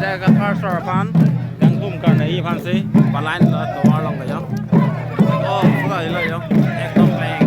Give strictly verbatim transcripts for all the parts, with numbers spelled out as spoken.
Jaga Karsor aphan, Gangtum Karnei aphansi, paline lo tovar along lo yo. Oh, pura hilo yo. Ekdom plain.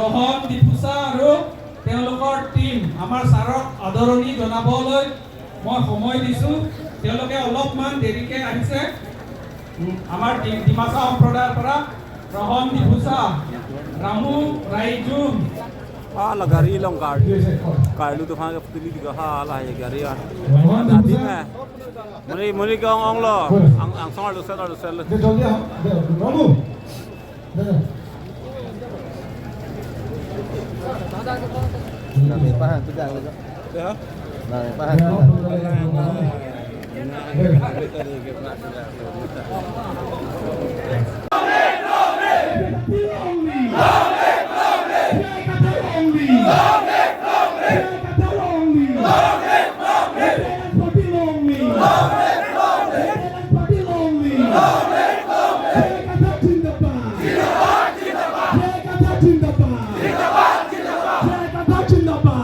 Rohan ডিফুচা আৰু তেওঁলোকৰ টিম, আমাৰ ছাৰক আদৰণি জনাবলৈ মই সময় দিছো। তেওঁলোকে অলপমান দেৰিকে আহিছে। উম, আমাৰ ডি-, ডিমাচা সম্প্ৰদায়ৰ পৰা ৰোহন ডিফুচা, ৰামু ৰাইজু। Hala gari along kar-, karlu tufan ke putuli tiga hala hai gari ya. Adi me. Muni, muni ke ong ong lo. Ang, angsong arlo sel, arlo sel. Jodi ah, Ramu. J I Kathar zindabad. J I Kathar zindabad. J I Kathar zindabad. J I Kathar ha-et loma.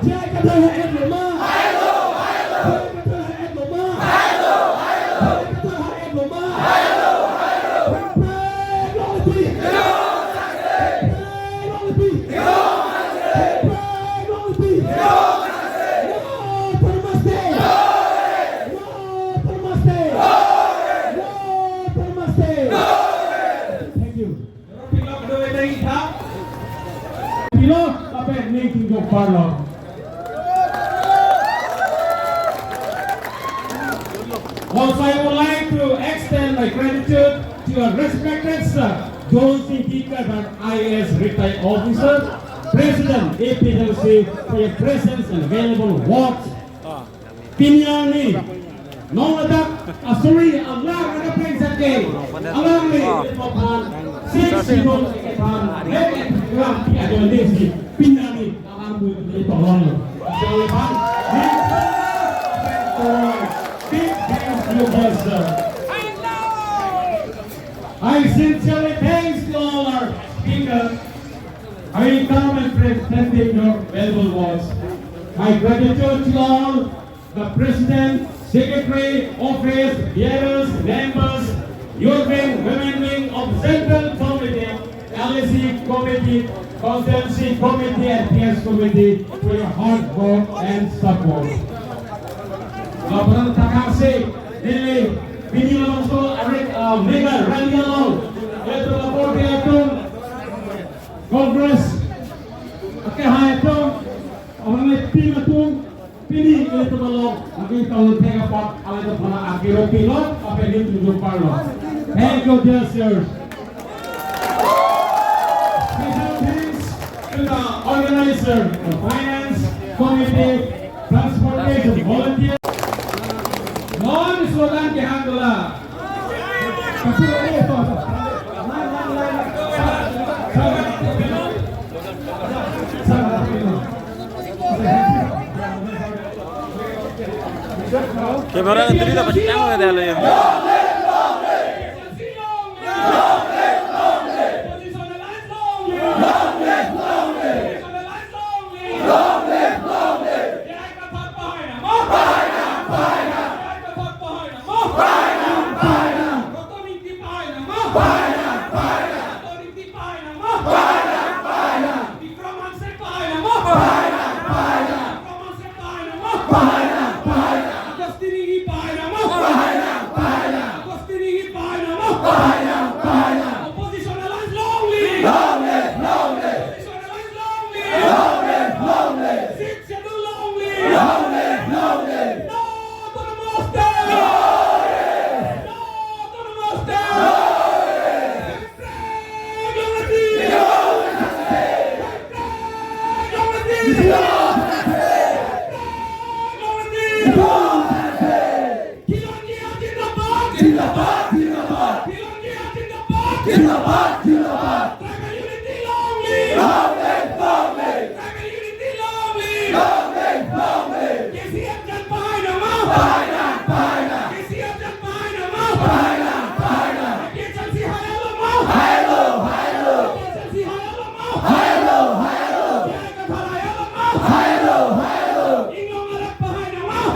J I Kathar ha-et loma. J I Kathar ha-et loma. Pray long live. Pray long live. Pray long live. No Autonomous State. No Autonomous State. No Autonomous State. Thank you. Pilo, lapen ning chungjok parlo. Also, I would like to extend my gratitude to our respected sir, John Singh Ingti Kadar, I A S retired officer, President A P H L C, for your presence and valuable words. Pini arni, non ladak asuri alar ada pleng sake, alar ni, six zero, mek eklam pi ajo desi, pini arni, alar mu ni tolong. So, big thanks to you, sir. I sincerely thanks to all our speakers. I come and presenting your valuable words. My gratitude to all the president, secretary, office bearers, members, youth wing, women wing of Central Committee, L A C Committee, Constituency Committee, and P S Committee for your hard work and support. Lapuson thakthak si, neli pini alongsi arek, ah, mega rally along, ilitum apor ke atum Congress akehai atum, orang le team atum, pini ilitum along, mungkin tahun tiga empat, alai itu pernah akhir roti lo, apa ini tunjuk parlo. Thank you, dear sir. Special thanks to the organizer, the finance committee, transportation volunteer. Non slogan ke hang dola. Camera na tadi dapat tang ada lo ya.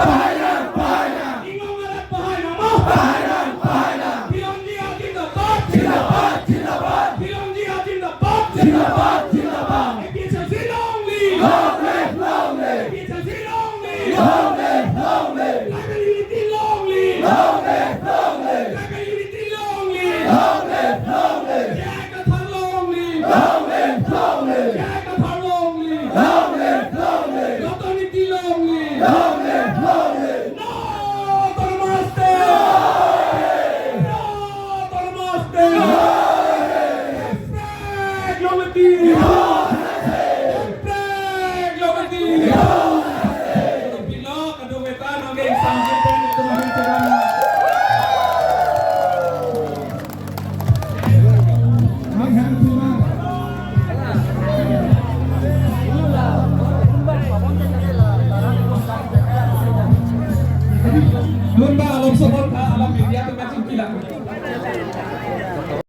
Pahainang, pahainang. Ingong arat pahainang mo. Pahainang, pahainang. Khilonjia zindabad. Zindabad, zindabad. Khilonjia zindabad. Zindabad, zindabad. APHLC long live. Long live, long live. APHLC long live. Long live, long live. Tribal unity long live. Long live, long live. Tribal unity long live. Long live, long live. J I Kathar long live. Long live, long live. J I Kathar long live. Long live, long live. Fraternity long live. Long live, long live. No autonomous state. No autonomous state. Hashtag long live. Hashtag long live. Pilo kadung eta nangke samjiten itu mahin cerana. Lumba alom sohor ka alam media tu kacung pila.